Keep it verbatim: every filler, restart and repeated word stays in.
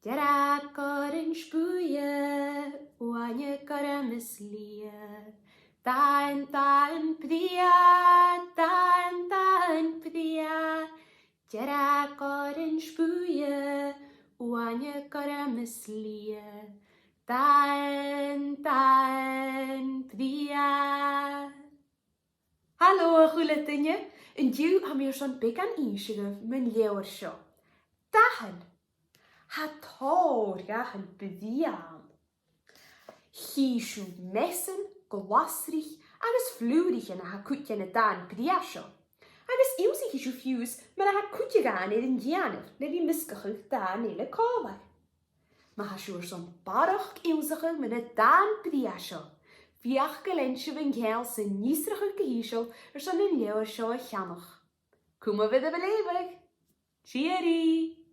Dearg, orains, buidhe, uaine, gorm is liath. Dath an, dath an brèagha, dath an, dath an brèagha. Dearg, orains, buidhe, uaine, gorm is liath. Dath an, dath an brèagha. Halò a h-uile duine, an-diugh tha mi airson beagan innse dhuibh mun leabhar seo. Dathan. Tha tòrr dhathan brèagha ann. Chì sibh measan, glasraich agus flùraichean a tha cuide ri na dathan brèagha seo. Agus ionnsaichidh sibh fiù 's mar a tha cuid a dhàin air an dèanamh le bhith a' measgachadh dathan eile còmhla. Ma tha sibh airson barrachd ionnsachadh mu na dathan brèagha seo, feuch gun lean sibh an ceangal san fhiosrachadh gu h-ìosal airson an leabhar seo a cheannach. Cumaibh oirbh a' leughadh! Tìoraidh!